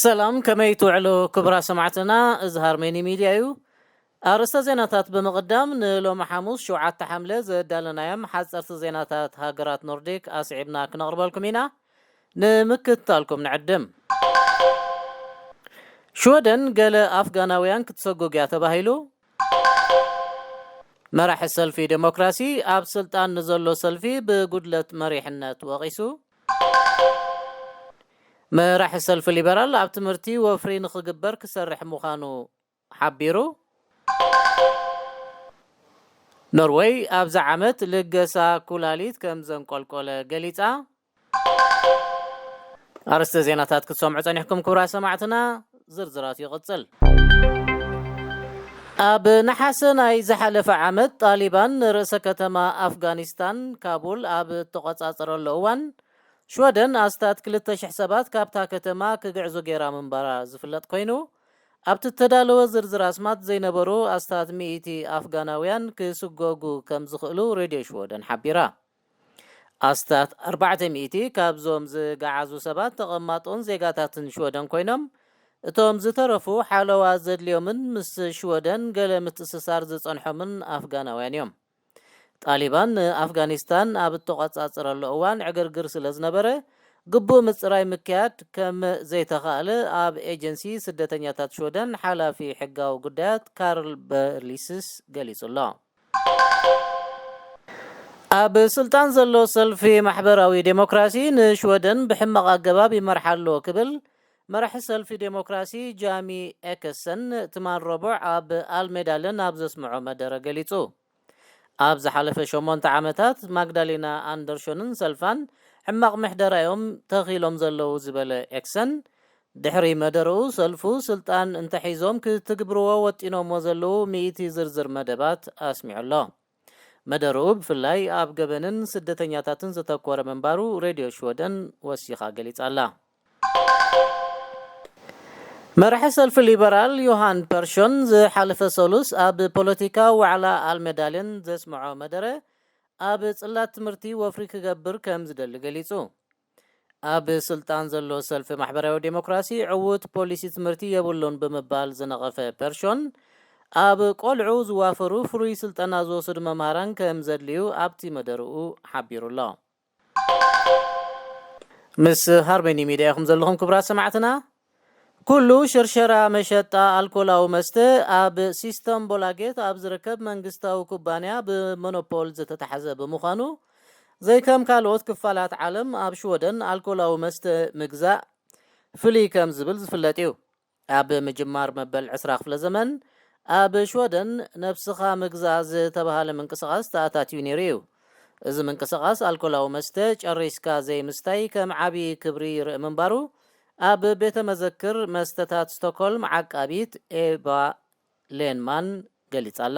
ሰላም፣ ከመይ ትውዕሉ ክቡራት ሰማዕትና? እዚ ሃርሜኒ ሚድያ እዩ። ኣርእስተ ዜናታት ብምቕዳም፣ ንሎሚ ሓሙስ ሸውዓተ ሓምለ ዘዳለናዮም ሓጸርቲ ዜናታት ሃገራት ኖርዲክ ኣስዒብና ክነቕርበልኩም ኢና። ንምክትታልኩም ንዕድም። ሽወደን ገለ ኣፍጋናውያን ክትሰጉግ እያ ተባሂሉ። መራሒ ሰልፊ ዴሞክራሲ ኣብ ስልጣን ንዘሎ ሰልፊ ብጉድለት መሪሕነት ወቒሱ። መራሒ ሰልፊ ሊበራል ኣብ ትምህርቲ ወፍሪ ንኽግበር ክሰርሕ ምዃኑ ሓቢሩ። ኖርወይ ኣብዚ ዓመት ልገሳ ኩላሊት ከም ዘንቆልቆለ ገሊጻ። ኣርእስተ ዜናታት ክትሰምዑ ጸኒሕኩም ክቡራት ሰማዕትና፣ ዝርዝራቱ ይቕጽል። ኣብ ነሓሰ ናይ ዝሓለፈ ዓመት ጣሊባን ንርእሰ ከተማ ኣፍጋኒስታን ካቡል ኣብ እተቖጻጸረሉ እዋን፣ ሽወደን ኣስታት ክልተ ሽሕ ሰባት ካብታ ከተማ ክግዕዙ ገይራ ምንባራ ዝፍለጥ ኮይኑ፣ ኣብቲ እተዳለወ ዝርዝር ኣስማት ዘይነበሩ ኣስታት ሚእቲ ኣፍጋናውያን ክስጎጉ ከም ዝኽእሉ ሬድዮ ሽወደን ሓቢራ። ኣስታት ኣርባዕተ ሚእቲ ካብዞም ዝገዓዙ ሰባት ተቐማጦን ዜጋታትን ሽወደን ኮይኖም፣ እቶም ዝተረፉ ሓለዋ ዘድልዮምን ምስ ሽወደን ገለ ምትእስሳር ዝጸንሖምን ኣፍጋናውያን እዮም። ጣሊባን ንኣፍጋኒስታን ኣብ እተቖጻጸረሉ እዋን ዕግርግር ስለ ዝነበረ፣ ግቡእ ምጽራይ ምክያድ ከም ዘይተኻእለ ኣብ ኤጀንሲ ስደተኛታት ሽወደን ሓላፊ ሕጋዊ ጉዳያት ካርል በርሊስስ ገሊጹ ኣሎ። ኣብ ስልጣን ዘሎ ሰልፊ ማሕበራዊ ዴሞክራሲ ንሽወደን ብሕማቕ ኣገባብ ይመርሓ ኣሎ ክብል መራሒ ሰልፊ ዴሞክራሲ ጃሚ ኤከሰን ትማል ረቡዕ ኣብ ኣልሜዳለን ኣብ ዘስምዖ መደረ ገሊጹ። ኣብ ዝሓለፈ ሸሞንተ ዓመታት ማግዳሌና ኣንደርሾንን ሰልፋን ሕማቕ ምሕደራ እዮም ተኺሎም ዘለዉ ዝበለ ኤክሰን፣ ድሕሪ መደርኡ ሰልፉ ስልጣን እንተሒዞም ክትግብርዎ ወጢኖሞ ዘለዉ ሚእቲ ዝርዝር መደባት ኣስሚዑ ኣሎ። መደርኡ ብፍላይ ኣብ ገበንን ስደተኛታትን ዘተኮረ ምንባሩ ሬድዮ ሽወደን ወሲኻ ገሊጻ ኣላ። መራሒ ሰልፊ ሊበራል ዮሃን ፐርሾን ዝሓለፈ ሰሉስ ኣብ ፖለቲካዊ ዋዕላ ኣልሜዳልን ዘስምዖ መደረ፣ ኣብ ጽላት ትምህርቲ ወፍሪ ክገብር ከም ዝደሊ ገሊጹ። ኣብ ስልጣን ዘሎ ሰልፊ ማሕበራዊ ዴሞክራሲ ዕዉት ፖሊሲ ትምህርቲ የብሉን ብምባል ዝነቐፈ ፐርሾን፣ ኣብ ቆልዑ ዝዋፈሩ ፍሉይ ስልጠና ዝወስዱ መምሃራን ከም ዘድልዩ ኣብቲ መደርኡ ሓቢሩ ኣሎ። ምስ ሃርመኒ ሚድያ ኢኹም ዘለኹም ክቡራት ሰማዕትና። ኩሉ ሽርሸራ መሸጣ ኣልኮላዊ መስተ ኣብ ሲስተም ቦላጌት ኣብ ዝርከብ መንግስታዊ ኩባንያ ብሞኖፖል ዝተታሕዘ ብምዃኑ፣ ዘይከም ካልኦት ክፋላት ዓለም ኣብ ሽወደን ኣልኮላዊ መስተ ምግዛእ ፍልይ ከም ዝብል ዝፍለጥ እዩ። ኣብ ምጅማር መበል ዕስራ ክፍለ ዘመን ኣብ ሽወደን ነብስኻ ምግዛእ ዝተባህለ ምንቅስቓስ ተኣታትዩ ነይሩ እዩ። እዚ ምንቅስቓስ ኣልኮላዊ መስተ ጨሪስካ ዘይምስታይ ከም ዓብዪ ክብሪ ይርኢ ምንባሩ ኣብ ቤተ መዘክር መስተታት ስቶክሆልም ዓቃቢት ኤባ ሌንማን ገሊጻ ኣላ።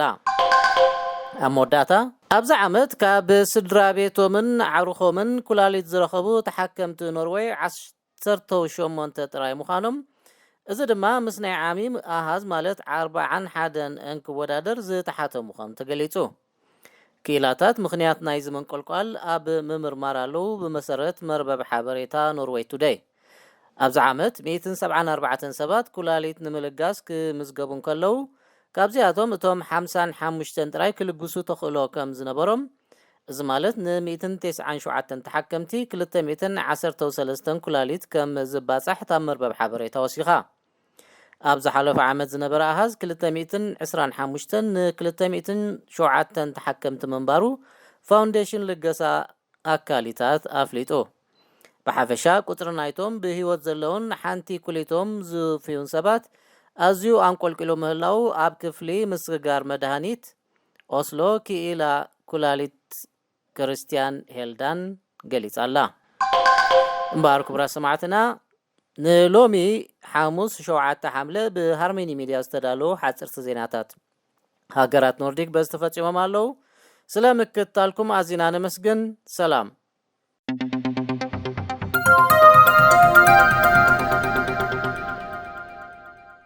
ኣብ መወዳእታ፣ ኣብዚ ዓመት ካብ ስድራ ቤቶምን ኣዕሩኾምን ኩላሊት ዝረኸቡ ተሓከምቲ ኖርወይ ዓሰርተ ሸሞንተ ጥራይ ምዃኖም፣ እዚ ድማ ምስ ናይ ዓሚ ኣሃዝ ማለት ኣርብዓን ሓደን እንክወዳደር ዝተሓተ ምዃኑ ተገሊጹ። ክኢላታት ምኽንያት ናይዚ ምንቆልቋል ኣብ ምምርማር ኣለዉ፣ ብመሰረት መርበብ ሓበሬታ ኖርወይ ቱደይ። ኣብዚ ዓመት ሚእትን ሰብዓን ኣርባዕተን ሰባት ኩላሊት ንምልጋስ ክምዝገቡ እንከለዉ፣ ካብዚኣቶም እቶም ሓምሳን ሓሙሽተን ጥራይ ክልግሱ ተኽእሎ ከም ዝነበሮም፣ እዚ ማለት ን ሚእትን ተስዓን ሸውዓተን ተሓከምቲ ክልተ ሚእትን ዓሰርተው ሰለስተን ኩላሊት ከም ዝባጻሕ እታ መርበብ ሓበሬታ ወሲኻ። ኣብ ዝሓለፈ ዓመት ዝነበረ ኣሃዝ ክልተ ሚእትን ዕስራን ሓሙሽተን ን ክልተ ሚእትን ሸውዓተን ተሓከምቲ ምንባሩ ፋውንዴሽን ልገሳ ኣካሊታት ኣፍሊጡ። ብሓፈሻ ቁጽሪ ናይቶም ብህይወት ዘለውን ሓንቲ ኩሊቶም ዝፍዩን ሰባት ኣዝዩ ኣንቆልቂሉ ምህላዉ ኣብ ክፍሊ ምስግጋር መድሃኒት ኦስሎ ክኢላ ኩላሊት ክርስቲያን ሄልዳን ገሊጻ ኣላ። እምበኣር ክቡራት ሰማዕትና፣ ንሎሚ ሓሙስ ሸውዓተ ሓምለ ብሃርመኒ ሚድያ ዝተዳለዉ ሓጽርቲ ዜናታት ሃገራት ኖርዲክ በዚ ተፈጺሞም ኣለዉ። ስለ ምክትታልኩም ኣዚና ነመስግን። ሰላም።